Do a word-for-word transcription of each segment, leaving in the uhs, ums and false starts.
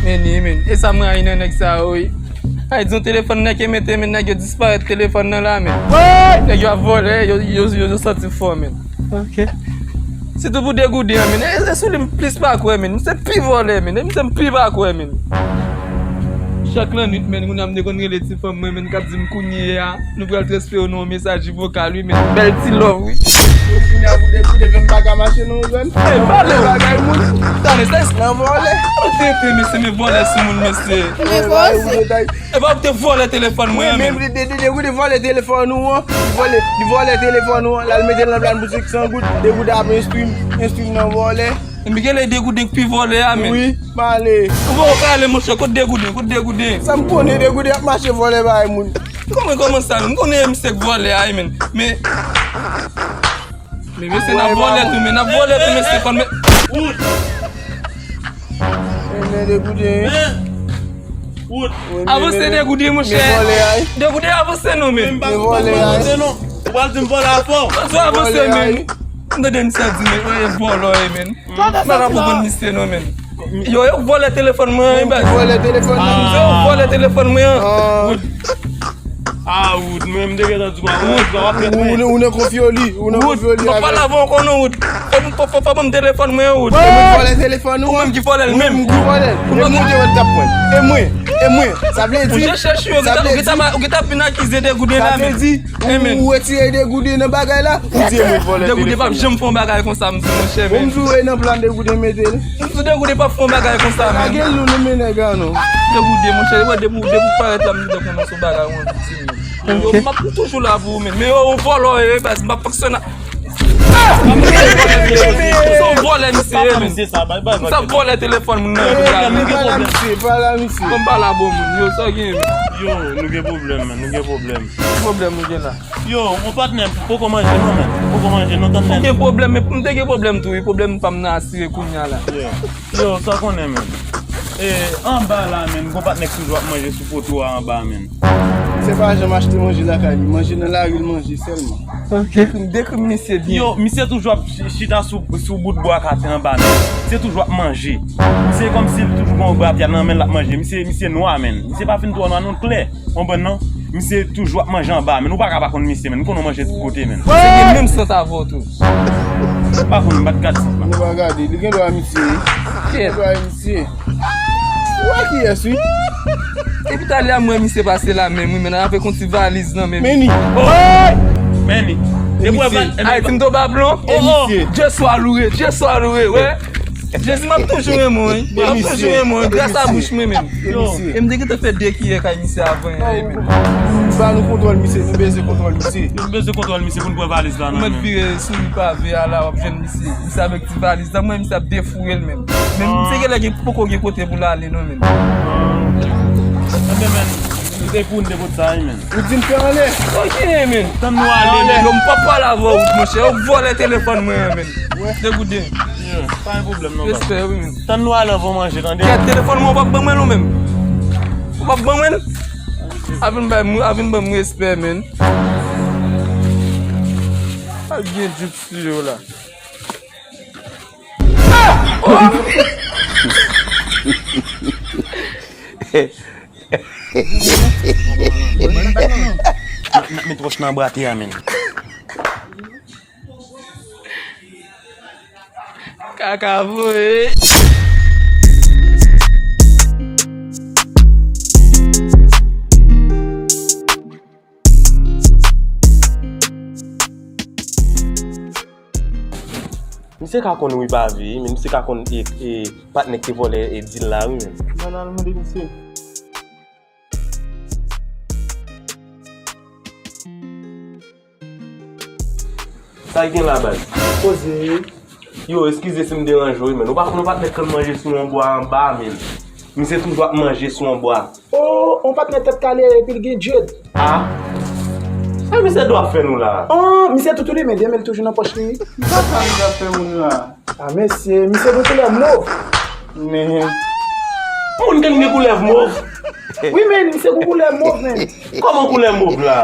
Eni, men. E sa m rayi nan nèg sa yo, wi. Ay, di yon telefòn nèg yo mete, men nèg yo disparèt telefòn nan la, men. Nèg yo ap vòlè, yo, yo, yo, yo santi fò, men. Ok. Sitou pou Degouden an, men. E, e sou li m plis pa kwè, men. Misye pi vòlè, men. E misye m pi pa kwè, men. Chak lannwit, men, moun nan m te konn rele ti fanm mwen, men, k ap di m kounye a, nou pral transfere w nan yon mesaj vokal, wi, men. Bèl ti love, wi. Kounye a pou Degouden fè m pa ka mache nan yon zòn. Ey, pale w. Bagay moun. Tande, sa nan vòlè. Ou tete, mesye, men vòlè sou moun, mesye. Men kòmanse. E pa ou te vòlè telefòn mwen an, men. Men, men, de, de, de, Degouden vòlè telefòn ou an. Li vòlè, li vòlè telefòn ou an. L al mete l nan plan boutik san goud. Degouden ap enstwi m, enstwi m nan vòlè. Men genlè Degouden k pi vòlè a, men. Wi, m ale. Ou poko ka ale, monchè, kot Degouden, kot Degouden? Sa m konnen, Degouden ap mache vòlè bay moun. Kòman, kòman sa, men? M konnen e misye k vòlè a, men. Men, men, mesye, n ap vòlè tou, men, n ap vòlè tou, mesye, konn, men. Wood! Men, men, Degouden. Wood! Avanse, Degouden, monchè. Degouden, avanse non, men. Men m pa, m pa avanse non. Ou pral di m vòlè afè w. Avanse, men. M tande misye di, men, e vòlò, e, men. M pa ka konprann misye non, men. Yo, yo vòlè telefòn mwen an, baz. Vòlè telefòn nan. Yo vòlè telefòn mwen an. Ah, Wood, mwen, m te gentan di w, w ap fè mwen. Ou nan konfyoli, ou nan konfyoli avè. Wood, m pale avè w ankò non, Wood. Fò, fò, fò, fò ban m telefòn mwen an, Wood. Ou vòlè telefòn ou? Ou menm ki vòlè l menm. Ou menm ki vòlè l. Ou menm ki vòlè l. E mwen, e mwen, e mwen. Sa vle di, ou gentan, ou gentan vin akize Degouden la, men. Ou, ou retire Degouden nan bagay la, ou di e mwen vòlè telefòn. Degouden p ap janm fè yon bagay konsa, m di, monchè, men. Bon, m di w, e nan plan Degouden mete l. M di Degouden p ap fè yon bagay konsa, men. Lage l nou, nou men nèg la, non. Degouden, monchè, wè, depi, depi w parèt la, m di w konnen se yon bagay ou anvi di, men. Yo, m ap toujou la pou ou, men. Men yo, yon vòlò, e, baz, m ap fonksyone. Ah! Se yon vòlè, misye, men. M t ap vòlè telefòn moun nan. Pale a misye, pale a misye. Ban m pale a bon moun, yo, sa gen, men. Yo, nou gen pwoblèm, men, nou gen pwoblèm. Ki pwoblèm nou gen la? Yo, mon patnè, poko manje non, men. Poko manje non, tann men. Ou gen pwoblèm, men pou m te gen pwoblèm tou, wi, pwoblèm pa m nan asire kounye a la. Yo, yo, sa konnen, men. E, anba la, men, gon patnè k toujou ap manje sou poto a anba, men. Misye pa janm achte manje lakay li, manje nan lari l manje sèlman. Ok. Dekri m, dekri m misye byen. Yo, misye toujou ap ch-, chita sou, sou bout bwa kate anba, men. Misye toujou ap manje. Se kòmsi l toujou gon rapyat nan men l ap manje. Misye, misye nwa, men. Misye pa fin twò nwa, non, klè. Konprann non? Misye toujou ap manje anba, men ou pa ka pa konn misye, men. M konnen w manje tout kote, men. Se gen menm sant avè w tou. M pa konn, m pa t gad sant lan. Nou pa gade, li gen dwa misye. Li gen dwa misye. Ou wè kiyès, wi. Depi talè a, m wè misye pase la menm, wi, men avèk yon ti valiz nan menm. Meni. Meni. Depi w wè, Ayiti m tonbe a plon. E misye. Dye swa louwe, Dye swa louwe, wè. Jezi, m ap toujou renmen w, wi. M ap toujou renmen w, wi. Gras a bouch mwen menm. E misye. E m te gentan fè de kiyè kay misye avan, wi, men. Ba nou kontwòl misye, nou bezwen kontwòl misye. Nou bezwen kontwòl misye pou n pran valiz la nan men. Ou mèt vire sou li pave a la, w ap jwenn misye. Misye avèk ti valiz la, mwen misye ap defoure l menm. Men misye genlè gen poko gen kote pou l ale non, men. Enben, men. Ou te pou n de bot sa, wi, men. Ou di m fè anlè. Ok, men. Tann nou ale, men. Yo, m p ap pale avè w, monchè. Yo vòlè telefòn mwen an, men. Degouden. Yeah, pa gen pwoblèm, non, baz. Respè, wi, men. Tann nou ale anvan w manje, tande? Kèt, telefòn mwen, ou p ap ban mwen l, ou menm? Ou p ap ban mwen l? A vin bay m, a vin ban m respè, men. A gen djoup sou yo la. Met wòch nan bwate a, men. Kaka voye. Misye ka konn wi pa vre, men misye ka konn e, e patnè k te vòlè e dil la wi menm. Ban al mande misye. Sa k gen la baz? Poze. Yo, eskize si m deranje w wi, men. Ou pa konn yon patnè k konn manje sou yon bwa anba, men. Misye toujou ap manje sou yon bwa. Oh, yon patnè tèt kale epi l gen dread. Ah. Sa misye dwe ap fè nou la? Oh, misye toutouni, men demen l toujou nan pòch li. Sa sa misye ap fè moun la? Ah, mesye, misye gen koulè mov. Men. Moun gen gen koulè mov? Wi, men, misye gen koulè mov, men. Kòman koulè mov la?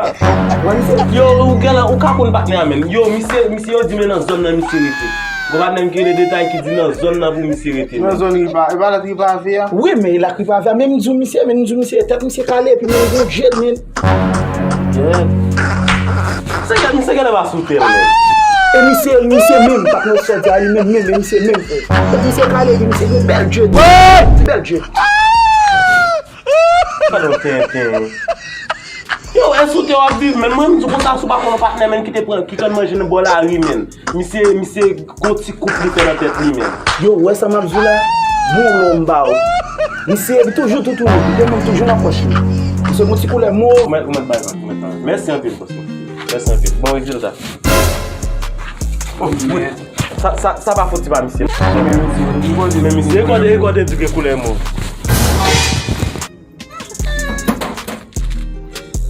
Wè, misye. Yo, ou gen la, ou ka konn patnè a, men. Yo, misye, misye yo di men nan zòn nan misye rete. Gon patnè m ki rele Detay ki di nan zòn nan pou misye rete, men. Nan zòn Ripa, e pa la Ripa Vè a? Wi, men la Ripa Vè a, men m di w misye, men m di w misye, tèt misye kale, epi men l gon djed, men. Djed. Se ke misye genlè pa sou tè, men. E misye, misye menm, patnè w sòti a, li menm, menm, e misye menm, frè. Tèt misye kale, epi misye gon bèl djed. Ti bèl djed. Gade yon tenten. Yo, e sou tè w ap viv, men mwen, m di w konsa, si w pa konn yon patnè, men, ki te pran, ki konn manje nan bò lari, men. Misye, misye gon ti koup li fè nan tèt li, men. Yo, ou wè sa m ap di w la? Bon lò m ba w. Misye toujou toutouni, li te menm toujou nan pòch li. Misye gon ti koulè mov. Ou mèt, ou mèt bay vag, ou mèt bay vag. Mèsi anpil, bòs mwen. Mèsi anpil. Bon rezilta. Oh, men. Sa, sa, sa pa foti pa misye. Men misye, rekòde, rekòde di ke koulè mov.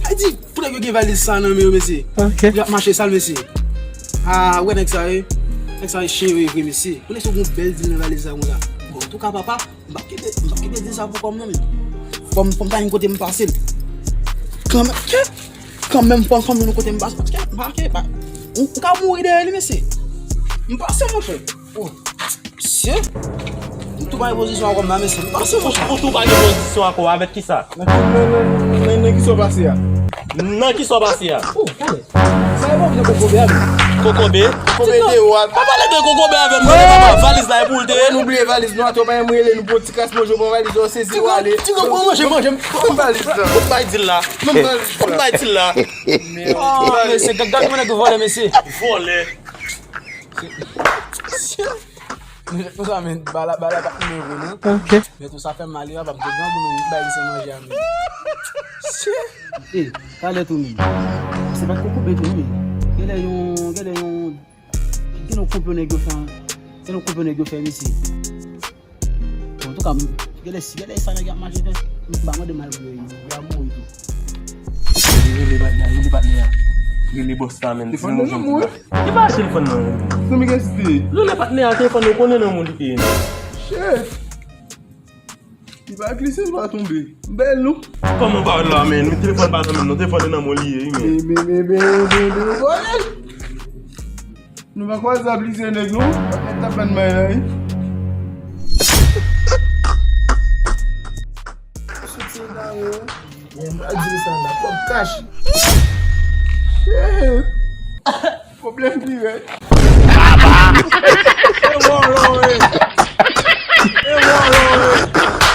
Ay di, pou nèg yo gen valiz sa nan men yo, mesye. Ok. Y ap mache sal, mesye. Ah, wè nèg sa, wi. Nèg sa, wi, chen, wi, vre, mesye. Ou nèg sa, gon bèl dil nan valiz sa, konsa. Bon, antouka, papa, m p ap kite, m p ap kite dil sa pou kò m, non, men. Fò m, fò m ta gen kote m pase l. Kanmenm, kanmenm, fò, fò m jwenn kote m pase. Paske, paske, pa, m, m ka mouri dèyè li, mesye. M pase, monchè. Oh, mesye. M tou pa gen pozisyon ankò m la, mesye. M pase, monchè. Ou tou pa gen pozisyon ankò, avèk kisa? Nan, nan, nan, nan, nan kisa w pase a? Nan kisa w pase a? Oh, gade. Sa e bon vye kokobe a, men. Kokobe? Kokobe de wat. Pa pale de kokobe avè m, non, papa. Valiz la, e pou l te ye. Nou bliye valiz nou, atò, pa yon rele nou pou ti kras manje, pran valiz ou, sezi ou ale. Ti gwo, ti gwo, pran manje, manje. Ban m valiz la. Ban m bay dil la. Ban m valiz la. Ban m bay dil la. Oh, mesye, gad, gad kòman nèg yo vòlè, mesye. Vòlè. Mesye, konsa, men, bala, bala pa t move, non. Ok. Men tou sa fè m mal, yo, pap de grangou, men, bay li se manje a, men. Mesye. E, talè tou, men. Se pa t kokobe tou, non, men. Genlè yon, genlè yon, gen yon konplo nèg yo fè, gen yon konplo nèg yo fè, mesye. Bon, antouka, m, genlè, si genlè sa nèg ap mache fè, m pa mande mal pou yo, yo ap mouri tou. Rele patnè a, rele patnè a. Rele bòs la, men. Telefòn nan moun, wi. Li pa telefòn nan moun. Zanmi gen site. Rele patnè a, telefòn nan, konnen nan moun li te ye, non. Shit. Li pa glise, li pa tonbe. Bèl, non. Kòman w pa wè l la, men? Men telefòn pa nan men l, non. Telefòn nan moun li ye, wi, men. Men, men, men, men, men, men, men, men. Nou pa kwaze a plizyè nèg, non. Pa mèt tap bann may la, wi. Soti la, yo. Men, m pral di li sa la. Kòb kach. Shit. Pwoblèm pi rèd. E vòlò, wi. E vòlò, wi.